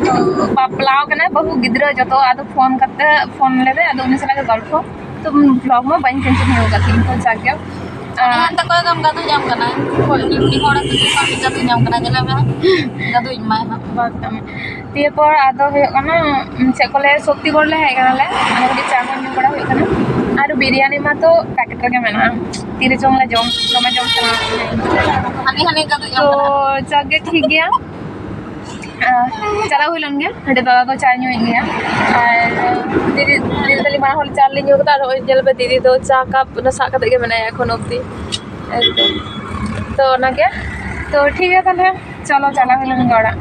ᱛᱚ ᱵᱟᱯᱞᱟᱣ ᱠᱟᱱᱟᱭ ᱵᱟᱹᱦᱩ ᱜᱤᱫᱽᱨᱟᱹ ᱡᱚᱛᱚ, ᱟᱫᱚ ᱯᱷᱳᱱ ᱠᱟᱛᱮ, ᱯᱷᱳᱱ ᱞᱮᱫᱟᱭ, ᱟᱫᱚ ᱩᱱᱤ ᱥᱟᱞᱟᱜ ᱜᱮ ᱜᱚᱞᱯᱷᱚ᱾ ᱛᱚ ᱵᱞᱚᱜ ᱢᱟ ᱵᱟᱹᱧ ᱠᱚᱱᱴᱤᱱᱤᱭᱩ ᱟᱠᱟᱫ ᱛᱤᱧ, ᱛᱚ ᱡᱟᱠ ᱜᱮ᱾ ᱟᱨ ᱛᱟᱠᱚ ᱜᱟᱢ ᱜᱟᱫᱩ ᱧᱟᱢ ᱠᱟᱱᱟ, ᱩᱱᱤ ᱦᱚᱲ ᱜᱟᱫᱩ ᱧᱟᱢ ᱠᱟᱱᱟ, ᱧᱮᱞᱮ ᱢᱮ, ᱜᱟᱫᱩ ᱤᱧ ᱢᱟᱭ ᱦᱟᱸᱜ᱾ ᱵᱟᱫ ᱠᱟᱜ ᱢᱮ᱾ ᱫᱤᱭᱮ ᱯᱚᱨ ᱟᱫᱚ ᱦᱩᱭᱩᱜ ᱠᱟᱱᱟ, ᱩᱸ, ᱪᱮᱫ ᱠᱚ ᱞᱟᱹᱭᱟ, ᱥᱚᱠᱛᱤᱜᱚᱲ ᱞᱮ ᱦᱮᱡ ᱠᱟᱱᱟᱞᱮ, ᱟᱫᱚ ᱠᱟᱹᱴᱤᱡ ᱪᱟ ᱠᱚ ᱧᱩ ᱵᱟᱲᱟ ᱦᱩᱭᱩᱜ ᱠᱟᱱᱟ᱾ ᱟᱨ ᱵᱤᱨᱭᱟᱱᱤ ᱢᱟ ᱛᱚ ᱯᱮᱠᱮᱴ ᱨᱮᱜᱮ ᱢᱮᱱᱟᱜᱼᱟ, ᱛᱤᱨᱮ ᱪᱚᱝ ᱞᱮ ᱡᱚᱢ, ᱫᱚᱢᱮ ᱡᱚᱢ ᱥᱟᱱᱟ ᱠᱟᱱᱟ᱾ ᱦᱟᱹᱱᱤ ᱦᱟᱹᱱᱤ ᱜᱟᱫᱩ ᱡᱚᱢ ᱛᱚ ᱠᱟᱱᱟ᱾ ᱡᱟᱠ ᱜᱮ, ᱴᱷᱤᱠ ᱜᱮᱭᱟ᱾ ᱟᱨ ᱪᱟᱞᱟᱣ ᱦᱩᱭ ᱞᱮᱱ ᱜᱮ, ᱦᱟᱸᱰᱮ ᱫᱟᱫᱟ ᱫᱚ ᱪᱟ ᱧᱩᱭᱮᱫ ᱜᱮᱭᱟ᱾ ᱟᱨ ᱫᱤᱫᱤ, ᱫᱤᱫᱤ ᱛᱟᱹᱞᱤᱧ ᱵᱟᱱᱟ ᱦᱚᱲ ᱪᱟ ᱞᱮ ᱧᱩ ᱠᱟᱫᱟ, ᱟᱨ ᱱᱚᱜᱼᱚᱭ ᱧᱮᱞ ᱯᱮ, ᱫᱤᱫᱤ ᱫᱚ ᱪᱟ ᱠᱟᱯ ᱚᱱᱟ ᱥᱟᱵ ᱠᱟᱛᱮ ᱜᱮ ᱢᱮᱱᱟᱭᱟ ᱮᱠᱷᱚᱱ ᱚᱵᱫᱤ᱾ ᱮᱠᱫᱚᱢ᱾ ᱛᱚ ᱚᱱᱟᱜᱮ, ᱛᱚ ᱴᱷᱤᱠ ᱜᱮᱭᱟ ᱛᱟᱦᱞᱮ, ᱪᱚᱞᱚ ᱪᱟᱞᱟᱣ ᱦᱩᱭ ᱞᱮᱱ ᱜᱮ ᱚᱲᱟᱜ,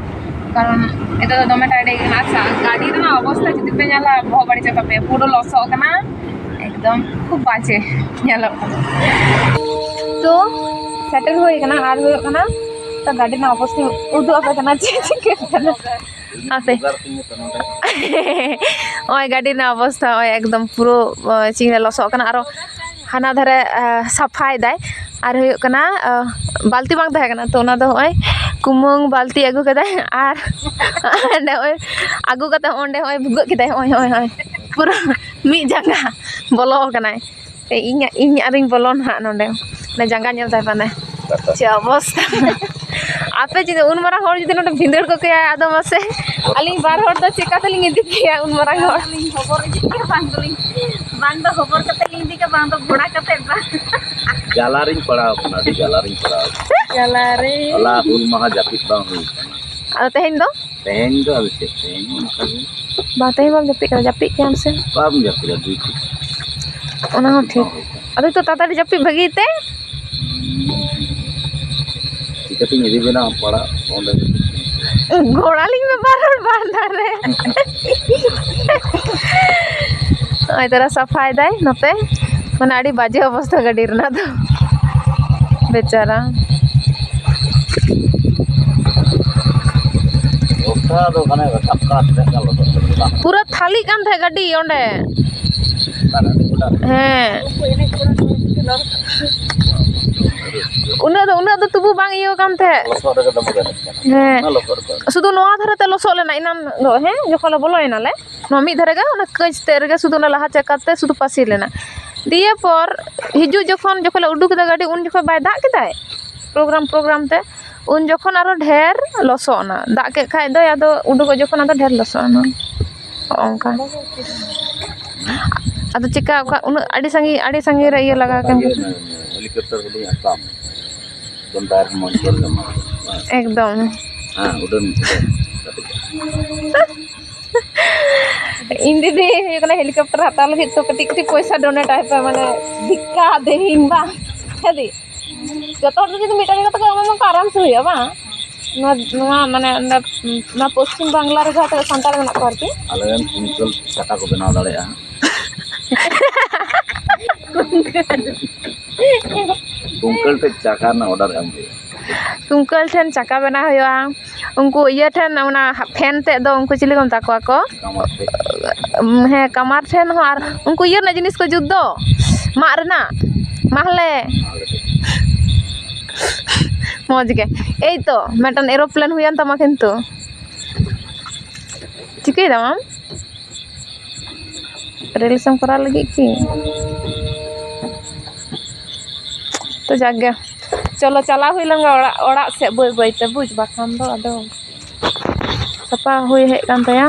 ᱠᱟᱨᱚᱱ ᱱᱤᱛᱚᱜ ᱫᱚ ᱫᱚᱢᱮ ᱴᱟᱭᱤᱰ ᱟᱹᱭᱠᱟᱹᱜ ᱠᱟᱱᱟ᱾ ᱟᱪᱪᱷᱟ, ᱜᱟᱹᱰᱤ ᱨᱮᱱᱟᱜ ᱚᱵᱚᱥᱛᱟ ᱡᱩᱫᱤ ᱯᱮ ᱧᱮᱞᱟ, ᱵᱚᱦᱚᱜ ᱵᱟᱹᱲᱤᱡᱚᱜ ᱛᱟᱯᱮᱭᱟ, ᱯᱩᱨᱟᱹ ᱞᱚᱥᱚᱜ ᱠᱟᱱᱟ ᱮᱠᱫᱚᱢ, ᱠᱷᱩᱵ ᱵᱟᱡᱮ ᱧᱮᱞᱚᱜ ᱠᱟᱱᱟ᱾ ᱛᱚ ᱥᱮᱴᱮᱨ ᱦᱩᱭ ᱠᱟᱱᱟ, ᱟᱨ ᱦᱩᱭᱩᱜ ᱠᱟᱱᱟ ᱛᱚ ᱜᱟᱹᱰᱤ ᱨᱮᱱᱟᱜ ᱚᱵᱚᱥᱛᱟ ᱩᱫᱩᱜ ᱟᱯᱮ ᱠᱟᱱᱟ ᱪᱮᱫ ᱪᱤᱠᱟᱹᱜ ᱠᱟᱱᱟ᱾ ᱟᱯᱮ ᱱᱚᱜᱼᱚᱭ ᱜᱟᱹᱰᱤ ᱨᱮᱱᱟᱜ ᱚᱵᱚᱥᱛᱟ ᱱᱚᱜᱼᱚᱭ ᱮᱠᱫᱚᱢ ᱯᱩᱨᱟᱹ ᱪᱤᱱ ᱞᱚᱥᱚᱜ ᱠᱟᱱᱟ, ᱟᱨᱚ ᱦᱟᱱᱟ ᱫᱷᱟᱨᱮ ᱥᱟᱯᱷᱟᱭ ᱫᱟᱭ, ᱟᱨ ᱦᱩᱭᱩᱜ ᱠᱟᱱᱟ ᱵᱟᱹᱞᱛᱤ ᱵᱟᱝ ᱛᱟᱦᱮᱸ ᱠᱟᱱᱟ, ᱛᱚ ᱚᱱᱟ ᱫᱚ ᱱᱚᱜᱼᱚᱭ ᱠᱩᱢᱟᱹᱝ ᱵᱟᱹᱞᱛᱤ ᱟᱹᱜᱩ ᱠᱟᱫᱟᱭ, ᱟᱨ ᱚᱸᱰᱮ ᱱᱚᱜᱼᱚᱭ ᱟᱹᱜᱩ ᱠᱟᱛᱮ ᱚᱸᱰᱮ ᱱᱚᱜᱼᱚᱭ ᱵᱷᱩᱜᱟᱹᱜ ᱠᱮᱫᱟᱭ, ᱱᱚᱜᱼᱚᱭ ᱱᱚᱜᱼᱚᱭ ᱱᱚᱜᱼᱚᱭ ᱯᱩᱨᱟᱹ ᱢᱤᱫ ᱡᱟᱸᱜᱟ ᱵᱚᱞᱚ ᱟᱠᱟᱱᱟᱭ᱾ ᱤᱧ ᱤᱧ ᱟᱨᱤᱧ ᱵᱚᱞᱚᱱ ᱦᱟᱸᱜ ᱱᱚᱸᱰᱮ, ᱚᱱᱟ ᱡᱟᱸᱜᱟ ᱧᱮᱞ ᱛᱟᱭ ᱯᱟᱱᱮ ᱪᱮᱫ ᱚᱵᱚᱥᱛᱟ᱾ ᱟᱯᱮ ᱡᱩᱫᱤ ᱩᱱ ᱢᱟᱨᱟᱝ ᱦᱚᱲ ᱡᱩᱫᱤ ᱱᱚᱸᱰᱮ ᱵᱷᱤᱸᱫᱟᱹᱲ ᱠᱚ ᱠᱮᱭᱟ, ᱟᱫᱚ ᱢᱟᱥᱮ ᱟᱹᱞᱤᱧ ᱵᱟᱨ ᱦᱚᱲ ᱫᱚ ᱪᱮᱠᱟ ᱛᱮᱞᱤᱧ ᱤᱫᱤ ᱯᱮᱭᱟ ᱩᱱ ᱢᱟᱨᱟᱝ ᱦᱚᱲ? ᱟᱹᱞᱤᱧ ᱦᱚᱵᱚᱨ ᱤᱫᱤ ᱯᱮᱭᱟ, ᱵᱟᱝ ᱫᱚᱞᱤᱧ, ᱵᱟᱝ ᱫᱚ ᱦᱚᱵᱚᱨ ᱠᱟᱛᱮ ᱞᱤᱧ ᱤᱫᱤ ᱠᱮᱭᱟ, ᱵᱟᱝ ᱫᱚ ᱜᱷᱚᱲᱟ ᱠᱟᱛᱮ, ᱵᱟᱝ᱾ ᱡᱟᱞᱟ ᱨᱤᱧ ᱯᱟᱲᱟᱣ ᱠᱟᱱᱟ, ᱟᱹᱰᱤ ᱡᱟᱞᱟ ᱨᱤᱧ ᱯᱟᱲᱟᱣ ᱠᱟᱱᱟ᱾ ᱡᱟᱞᱟ ᱨᱮ᱾ ᱦᱚᱞᱟ ᱦᱩᱞ ᱢᱟᱦᱟ ᱡᱟᱹᱯᱤᱫ ᱵᱟᱝ ᱦᱩᱭ ᱠᱟᱱᱟ᱾ ᱟᱫᱚ ᱛᱮᱦᱮᱧ ᱫᱚ? ᱛᱮᱦᱮᱧ ᱫᱚ ᱟᱫᱚ ᱪᱮᱫ, ᱛᱮᱦᱮᱧ ᱦᱚᱸ ᱚᱱᱠᱟ ᱜᱮ᱾ ᱵᱟᱝ, ᱛᱮᱦᱮᱧ ᱵᱟᱢ ᱡᱟᱹᱯᱤᱫ ᱠᱟᱫᱟ, ᱡᱟᱹᱯᱤᱫ ᱠᱮᱭᱟᱢ ᱥᱮ? ᱵᱟᱢ ᱡᱟᱹᱯᱤᱫᱟ ᱰᱤᱭᱩᱴᱤ᱾ ᱚᱱᱟ ᱦᱚᱸ ᱴᱷᱤᱠ᱾ ᱟᱫᱚ ᱱᱤᱛᱚᱜ ᱛᱟᱲᱟᱛᱟᱲᱤ ᱡᱟᱹᱯᱤᱫ ᱵᱷᱟᱹᱜᱤ ᱛᱮ᱾ ᱪᱤᱠᱟᱹᱛᱤᱧ ᱤᱫᱤ ᱵᱮᱱᱟ ᱯᱟᱲᱦᱟᱜ ᱚᱸᱰᱮ? ᱜᱷᱚᱲᱟ ᱞᱤᱧ ᱢᱮ ᱵᱟᱨ ᱦᱚᱲ ᱵᱟᱨ ᱫᱷᱟᱨᱮ᱾ ᱱᱚᱜᱼᱚᱭ ᱛᱚᱨᱟ ᱥᱟᱯᱷᱟᱭ ᱫᱟᱭ ᱱᱚᱛᱮ, ᱢᱟᱱᱮ ᱟᱹᱰᱤ ᱵᱟᱡᱮ ᱚᱵᱚᱥᱛᱷᱟ ᱜᱟᱹᱰᱤ ᱨᱮᱱᱟᱜ ᱫᱚ, ᱵᱮᱪᱟᱨᱟ᱾ ᱚᱠᱟ ᱫᱚ ᱢᱟᱱᱮ ᱨᱟᱠᱟᱵ ᱠᱟᱱᱟ, ᱛᱤᱱᱟᱹᱜ ᱜᱟᱱ ᱞᱚᱥᱚᱫ ᱠᱟᱱᱟ᱾ ᱯᱩᱨᱟᱹ ᱛᱷᱟᱹᱞᱤᱜ ᱠᱟᱱ ᱛᱟᱦᱮᱸᱫ ᱜᱟᱹᱰᱤ ᱚᱸᱰᱮ᱾ ᱦᱮᱸ᱾ ᱩᱱᱟᱹᱜ ᱫᱚ, ᱩᱱᱟᱹᱜ ᱫᱚ ᱛᱚᱵᱩ ᱵᱟᱝ ᱤᱭᱟᱹ ᱠᱟᱱ ᱛᱟᱦᱮᱸᱫ᱾ ᱞᱚᱥᱚᱫ ᱨᱮᱜᱮ ᱫᱚᱢᱮ ᱜᱟᱱᱚᱜ ᱠᱟᱱᱟ᱾ ᱦᱮᱸ᱾ ᱚᱱᱟ ᱞᱚᱥᱚᱫ ᱨᱮᱫᱚ᱾ ᱥᱩᱫᱷᱩ ᱱᱚᱣᱟ ᱫᱷᱟᱨᱮ ᱛᱮ ᱞᱚᱥᱚᱫ ᱞᱮᱱᱟ ᱮᱱᱟᱱ ᱫᱚ, ᱦᱮᱸ, ᱡᱚᱠᱷᱚᱱ ᱞᱮ ᱵᱚᱞᱚᱭᱮᱱᱟᱞᱮ, ᱱᱚᱣᱟ ᱢᱤᱫ ᱫᱷᱟᱨᱮ ᱜᱮ ᱚᱱᱟ ᱠᱟᱹᱪ ᱛᱮᱫ ᱨᱮᱜᱮ ᱥᱩᱫᱷᱩ ᱚᱱᱟ ᱞᱟᱦᱟ ᱪᱟᱠᱟ ᱛᱮ ᱥᱩᱫᱷᱩ ᱯᱟᱹᱥᱤᱨ ᱞᱮᱱᱟ᱾ ᱫᱤᱭᱮ ᱯᱚᱨ ᱦᱤᱡᱩᱜ ᱡᱚᱠᱷᱚᱱ, ᱡᱚᱠᱷᱚᱱ ᱞᱮ ᱩᱰᱩᱠ ᱠᱮᱫᱟ ᱜᱟᱹᱰᱤ, ᱩᱱ ᱡᱚᱠᱷᱚᱱ ᱵᱟᱭ ᱫᱟᱜ ᱠᱮᱫᱟᱭ ᱯᱨᱳᱜᱨᱟᱢ, ᱯᱨᱳᱜᱨᱟᱢ ᱛᱮ, ᱩᱱ ᱡᱚᱠᱷᱚᱱ ᱟᱨᱚ ᱰᱷᱮᱨ ᱞᱚᱥᱚᱫ ᱮᱱᱟ᱾ ᱫᱟᱜ ᱠᱮᱫ ᱠᱷᱟᱡ ᱫᱚᱭ, ᱟᱫᱚ ᱩᱰᱩᱠᱚᱜ ᱡᱚᱠᱷᱚᱱ ᱟᱫᱚ ᱰᱷᱮᱨ ᱞᱚᱥᱚᱫ ᱮᱱᱟ᱾ ᱦᱚᱸᱜᱼᱚ ᱱᱚᱝᱠᱟ᱾ ᱟᱫᱚ ᱪᱮᱠᱟ, ᱚᱠᱟ ᱩᱱᱟᱹᱜ ᱟᱹᱰᱤ ᱥᱟᱺᱜᱤᱧ, ᱟᱹᱰᱤ ᱥᱟᱺᱜᱤᱧ ᱨᱮ ᱤᱭᱟᱹ ᱞᱟᱜᱟᱣ ᱠᱟᱱ ᱠᱷᱟᱱ᱾ ᱤᱭᱟᱹ ᱢᱮ, ᱦᱮᱞᱤᱠᱚᱯᱴᱟᱨ ᱦᱩᱰᱤᱧ ᱟᱥᱟᱢ, ᱮᱠᱫᱚᱢ direct ᱢᱚᱧᱪᱚᱞ ᱨᱮ ᱢᱟ᱾ ᱮᱠᱫᱚᱢ᱾ ᱦᱮᱸ, ᱩᱰᱟᱹᱱ, ᱩᱰᱟᱹᱱ᱾ ᱤᱧ ᱫᱤᱫᱤ ᱦᱩᱭᱩᱜ ᱠᱟᱱᱟ ᱦᱮᱞᱤᱠᱚᱯᱴᱟᱨ ᱦᱟᱛᱟᱣ ᱞᱟᱹᱜᱤᱫ, ᱛᱚ ᱠᱟᱹᱴᱤᱡ ᱠᱟᱹᱴᱤᱡ ᱯᱚᱭᱥᱟ donate ᱟᱭ ᱯᱮ, ᱢᱟᱱᱮ ᱵᱷᱤᱠᱠᱟ ᱫᱮᱦᱤᱧ ᱵᱟ᱾ ᱦᱮᱸ ᱫᱤ? ᱡᱚᱛᱚ ᱦᱚᱲ ᱡᱩᱫᱤ ᱢᱤᱫᱴᱟᱝ ᱠᱟᱛᱮ ᱠᱚ ᱮᱢᱟ, ᱚᱱᱠᱟ ᱟᱨᱟᱢ ᱥᱮ ᱦᱩᱭᱩᱜᱼᱟ, ᱵᱟᱝ? ᱱᱚᱣᱟ, ᱱᱚᱣᱟ ᱢᱟᱱᱮ ᱚᱸᱰᱮ, ᱱᱚᱣᱟ ᱯᱚᱥᱪᱤᱢ ᱵᱟᱝᱞᱟ ᱨᱮ ᱡᱟᱦᱟᱸ ᱛᱤᱱᱟᱹᱜ ᱥᱟᱱᱛᱟᱲ ᱢᱮᱱᱟᱜ ᱠᱚᱣᱟ ᱟᱨᱠᱤ᱾ ᱟᱞᱮ ᱨᱮᱱ ᱠᱩᱝᱠᱟᱹᱞ ᱪᱟᱠᱟ ᱠᱚ ᱵᱮᱱᱟᱣ ᱫᱟᱲᱮᱭᱟᱜᱼᱟ᱾ ᱠᱩᱝᱠᱟᱹᱞ ᱴᱷᱮᱱ ᱪᱟᱠᱟ ᱨᱮᱱᱟᱜ ᱚᱰᱟᱨ ᱮᱢ ᱦᱩᱭᱩᱜᱼᱟ᱾ ᱠᱩᱝᱠᱟᱹᱞ ᱴᱷᱮᱱ ᱪᱟᱠᱟ ᱵᱮᱱᱟᱣ ᱦᱩᱭᱩᱜᱼᱟ᱾ ᱩᱱᱠᱩ ᱤᱭᱟᱹ ᱴᱷᱮᱱ, ᱚᱱᱟ ᱯᱷᱮᱱ ᱛᱮᱫ ᱫᱚ, ᱩᱱᱠᱩ ᱪᱤᱞᱤ ᱠᱚ ᱢᱮᱛᱟ ᱠᱚᱣᱟ ᱠᱚ? ᱠᱟᱢᱟᱨ ᱴᱷᱮᱱ᱾ ᱦᱮᱸ, ᱠᱟᱢᱟᱨ ᱴᱷᱮᱱ ᱦᱚᱸ, ᱟᱨ ᱩᱱᱠᱩ ᱤᱭᱟᱹ ᱨᱮᱱᱟᱜ ᱡᱤᱱᱤᱥ ᱠᱚ ᱡᱩᱛ ᱫᱚ, ᱢᱟᱫ ᱨᱮᱱᱟᱜ, ᱢᱟᱦᱞᱮ᱾ ᱢᱚᱡᱽ ᱜᱮ᱾ ᱮᱭ ᱛᱚ, ᱢᱤᱫᱴᱟᱝ ᱮᱨᱳᱯᱞᱮᱱ ᱦᱩᱭᱮᱱ ᱛᱟᱢᱟ ᱠᱤᱱᱛᱩ᱾ ᱪᱤᱠᱟᱹᱭ ᱫᱟᱢ ᱟᱢ? ᱨᱤᱞᱥ ᱮᱢ ᱠᱚᱨᱟᱣ ᱞᱟᱹᱜᱤᱫ ᱠᱤ? ᱛᱚ ᱡᱟᱠ ᱜᱮ, ᱪᱚᱞᱚ ᱪᱟᱞᱟᱣ ᱦᱩᱭ ᱞᱮᱱ ᱜᱮ ᱚᱲᱟᱜ, ᱚᱲᱟᱜ ᱥᱮᱫ ᱵᱟᱹᱭ ᱵᱟᱹᱭ ᱛᱮ, ᱵᱩᱡᱽ, ᱵᱟᱠᱷᱟᱱ ᱫᱚ ᱟᱫᱚ ᱥᱟᱯᱷᱟ ᱦᱩᱭ ᱦᱮᱡ ᱠᱟᱱ ᱛᱟᱭᱟ᱾